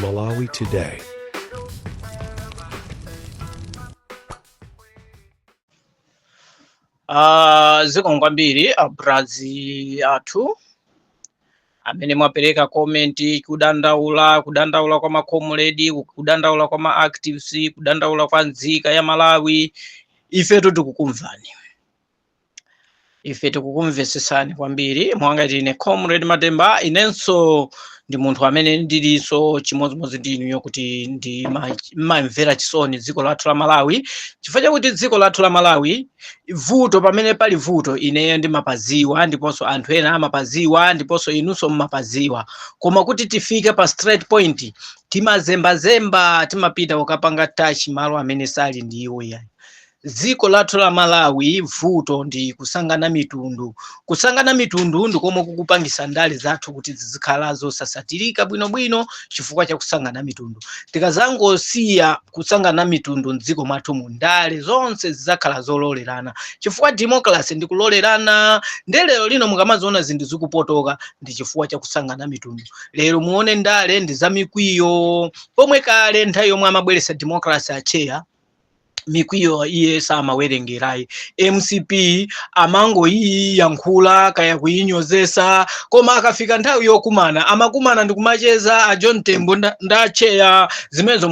Malawi Today. Zikomo kwambiri abrazi athu amene mwapereka comment, kudandaula, kudandaula kwa makomredi, kudandaula kwa ma activists, kudandaula kwa nzika ya Malawi. Ifetu tikukumvani, ife tikukumvesesani kwambiri. Mwanga tine Comrade Matemba, inenso ndi munthu amene ndilinso chimodzimodzi ndi inuyo kuti ndimamvera chisoni dziko lathu la Malawi, chifukwa chakuti dziko lathu la Malawi vuto, pamene pali vuto ineyo ndimapaziwa, ndiponso anthu ena amapaziwa, ndiponso inunso mmapaziwa. Koma kuti tifike pa straight point timazembazemba, timapita kukapanga touch malo amene sali ndiwo yayi. Dziko lathu la Malawi vuto ndi kusangana mitundu. Kusangana mitundu ndi komwe kukupangisa ndale zathu kuti zizikhala zosasatirika bwinobwino chifukwa cha kusangana mitundu. Tikazangosiya kusangana mitundu mdziko mwathu mu, ndale zonse zidzakhala zololerana, chifukwa democracy ndi kulolerana. Nde lero lino mukamaziona zinthu zikupotoka ndi chifukwa cha kusangana mitundu. Lero muone ndale ndi zamikwiyo, pomwe kale nthawi yomwe amabweretsa democracy acheya mikwiyo iye samawerengerayi. MCP amangoyiyankhula kaya kuyinyozesa, koma akafika nthawi yokumana amakumana ndi kumacheza a John Tembo ndacheya zimenezo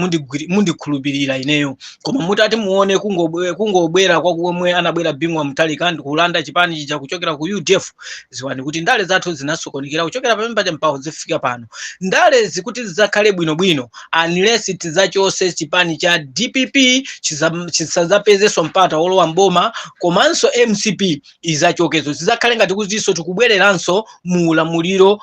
mundikhulupirira ineyo. Koma mutati muone kungobwera kwakomwe anabwera Bingu Mutharika ndikulanda chipani chija kuchokera ku UDF, ziwani kuti ndale zathu zinasokonekera kuchokera pamene paja mpaka zifika pano. Ndale zikuti zidzakhale bwinobwino unless tidzachose chipani cha DPP chisadzapezenso mpata wolowa mboma, komanso MCP izachokezo, zidzakhale ngati kutinso tikubwereranso mu ulamuliro,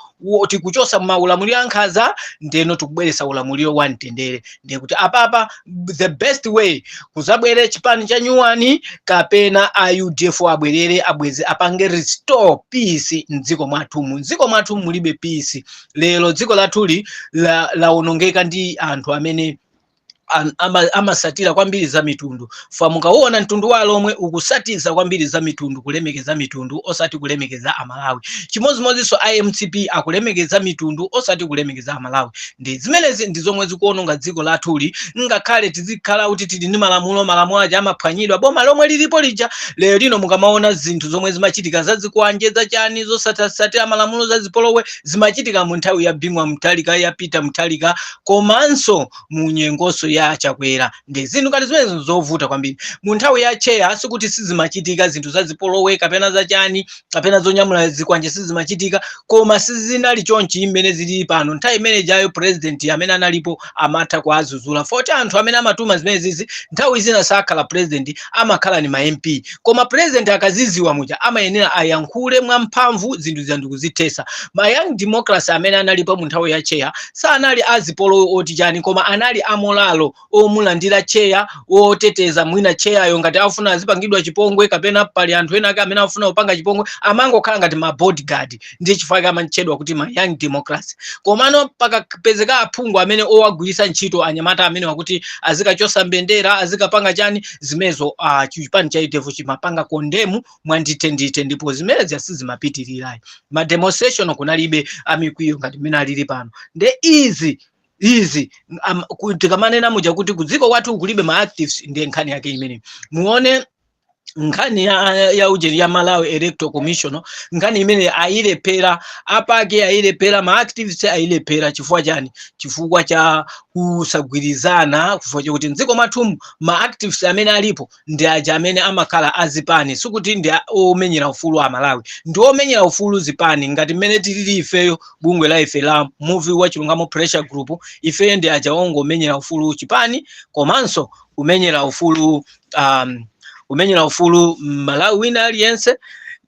tikuchosa maulamuliro ankhanza, ndeno tikubweresa ulamuliro wa mtendere. Ndiye kuti apapa the best way kuzabwere chipani cha nyuwani kapena a UDF abwerere, abweze, apange restore peace mdziko mwathumu. Mdziko mwathu mulibe peace lero. Dziko lathuli lawonongeka ndi anthu amene amasatira kwambiri za mitundu. Fa mukauona mtundu wa Lomwe ukusatiza kwambiri za mitundu, kulemekeza mitundu osati kulemekeza Amalawi. Chimodzimodzinso IMCP akulemekeza mitundu osati kulemekeza Amalawi. Ndi zimenezi ndi zomwe zikuononga dziko lathuli. Ngakhale tizikhala kuti tili ndi malamulo, malamulo aja amaphwanyidwa boma lomwe lilipo lija. Lero lino mukamaona zinthu zomwe zimachitika zazikwanje, zachani, zosatira malamulo, zazipolowe, zimachitika mu nthawi ya Bingu Mutharika, ya Peter Mutharika, komanso mu nyengonso ya Chakwera. Ndi zinthu ngati zimenezo zovuta kwambiri. Mu nthawi ya Cheya sikuti sizimachitika zinthu zazipolowe kapena zachani kapena zonyamula zikwanje, sizimachitika, koma sizinali chonchi mmene zilili pano. Nthawi imene jayo president amene analipo amatha kuazuzula foti anthu amene amatuma zimenezizi nthawi zina sakhala president, amakhala ni ma MP. Koma president akaziziwa muja amayenera ayankhule mwamphamvu zinthu zija ndikuzithesa. Ma Young Democracy amene analipo mu nthawi ya Cheya sanali azipolowe oti chani, koma anali amolalo omulandira Cheya, oteteza mwina Cheyayo ngati afuna azipangidwa chipongwe kapena pali anthu ena ake amene afuna kupanga chipongwe, amangokhala ngati ma bodyguard. Ndi chifukwa chake amatchedwa kuti ma Young Democracy. Komano pakapezeka aphungu amene owagwiritsa ntchito anyamata amene wakuti azikachosa mbendera, azikapanga chani, zimenezo chipani cha UDF chimapanga condemn mwandithendithe, ndipo zimenezi sizimapitirirayi. Ma demonstration kunalibe amikwiyo ngati mmene alili pano. Nde izi tikamanena muja kuti kudziko kwathu kulibe ma activists, ndiye nkhani yake imene muone nkhani ya ujeni ya Malawi Electoral Commission. Nkhani imene ayilephera apake, ayilephera ma activists, ayilephera chifukwa chani? Chifukwa cha kusagwirizana, chifukwa chakuti mdziko mwathumu ma activists amene alipo ndi aja amene amakhala azipani, sikuti ndi omenyera ufulu a Malawi, ndi omenyera ufulu zipani. Ngati mmene tilili ifeyo, bungwe la ife la Muvi wa Chilungamo Pressure Group, ifeyo ndi aja ongomenyera ufulu chipani komanso kumenyera ufulu Malawi wina aliyense.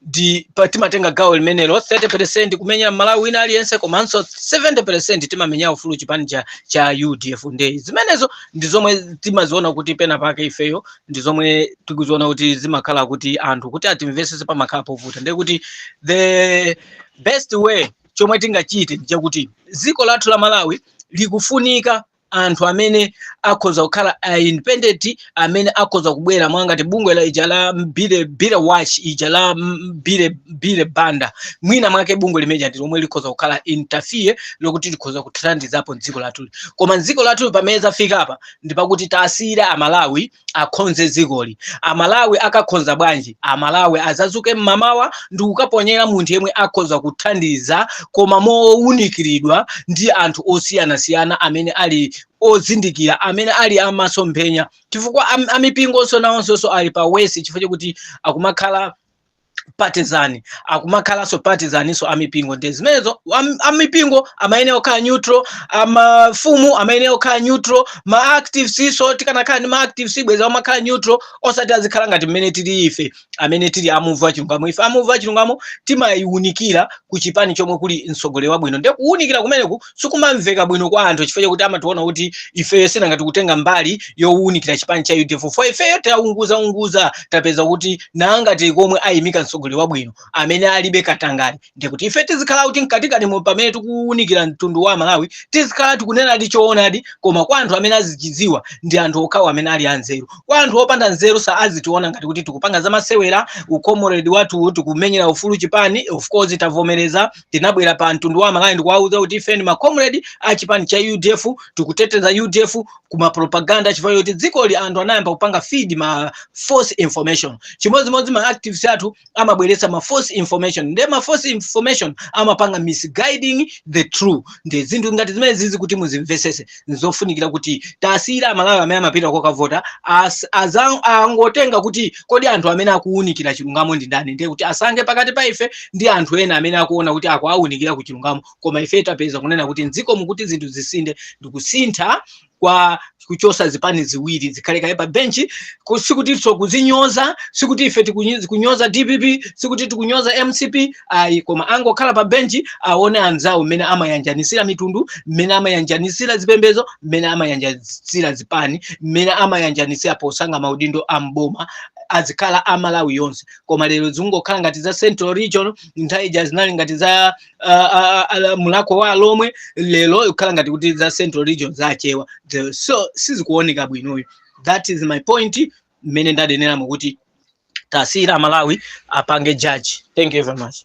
Ndi timatenga gawo limenelo, 30% kumenyera Malawi wina aliyense, komanso 70% timamenyera ufulu chipani cha UDF. Ndi zimenezo ndi zomwe timaziona kuti pena pake ifeyo ndi zomwe tikuziona kuti zimakhala kuti anthu kuti atimvesese pamakhala povuta. Ndiye kuti the best way chomwe tingachite ndi chakuti dziko lathu la Malawi likufunika Anthu amene akhoza kukhala independent, amene akhoza kubwera mwangati bungwe la ija la Billy Watch, ija la Billy Banda, mwina mwake bungwe limeja ndi lomwe likhoza kukhala interfere, lokuti likhoza kuthandizapo dziko lathuli. Koma dziko lathuli pamene zafika apa, ndi pakuti tasiyira Amalawi akhonze dzikoli. Amalawi akakhonza bwanji? Amalawi azazuke mmamawa ndi kukaponyera munthu yemwe akhoza kuthandiza, koma mowunikiridwa ndi anthu osiyanasiyana amene ali ozindikira, amene ali amasomphenya, chifukwa amipingonso nawonsonso ali pa wesi, chifukwa chokuti akumakhala partisan, akumakhalanso partisaninso amipingo. Ndi zimenezo, amipingo amayenera kukhala neutral, amafumu amayenera kukhala neutral, ma activists so tikanakhala ndi ma activists bweza amakhala neutral, osati azikhala ngati mmene tili ife amene tili amuva chilungamo. Ife amuva chilungamo timayiwunikira ku chipani chomwe kuli mtsogoleri wabwino. Ndiye kuwunikira kumeneku sikumamveka bwino kwa anthu, chifukwa chakuti amationa kuti ifeyo sinangati kutenga mbali yowunikira chipani cha UDF. Fo ifeyo taunguza unguza, tapeza kuti nangati komwe ayimika mtsogoleri wabwino amene alibe katangale, ndikuti ife tizikhala kuti mkatikati mu pamene tikuwunikira mtundu wa Malawi, tizikhala tikunenadi choonadi. Koma kwa anthu amene azichidziwa ndi anthu okhawo amene ali anzeru. Kwa anthu opanda nzeru sa azitiona ngati kuti tikupanga zamasewera. Ucomrade wathu, tikumenyera ufulu chipani, of course tavomereza, tinabwera pa mtundu wa Malawi ndikuwauza kuti ife ndi macomrade a chipani cha UDF, tikuteteza UDF kuma propaganda, chifukwa choti dzikoli anthu anayamba kupanga feed ma false information. Chimodzimodzi ma activists athu amabweretsa ma false information, ndiye ma false information amapanga misguiding the true. Ndi zinthu ngati zimene zizi, kuti muzimvesese, nzofunikira kuti tasiyira Amalawi amene amapita kokavota angotenga kuti kodi anthu amene akuwunikira chilungamo ndi ndani, ndiye kuti asankhe pakati pa ife ndi anthu ena amene akuona kuti akuawunikira ku chilungamo. Koma ife tapeza kunena kuti mdziko mukuti zinthu zisinde ndikusintha kwa kuchosa zipani ziwiri zikhale kaye pa benchi. Sikutinso kuzinyoza, sikuti ife tikunyoza DPP, sikuti tikunyoza MCP, ayi, koma angokhala pa benchi, aone anzawo mmene amayanjanisira mitundu, mmene amayanjanisira zipembedzo, mmene amayanjanisira zipani, mmene amayanjanisira posankha maudindo a mboma, azikhala Amalawi yonse. Koma lero zingokhala ngati za Central Region, nthawi ija zinali ngati za Mulhako wa Alomwe, lero ikukhala ngati kuti za Central Region zachewa. So sizikuoneka bwinoyo. That is my point mmene ndaneneramo kuti tasiyira Amalawi apange judge. Thank you very much.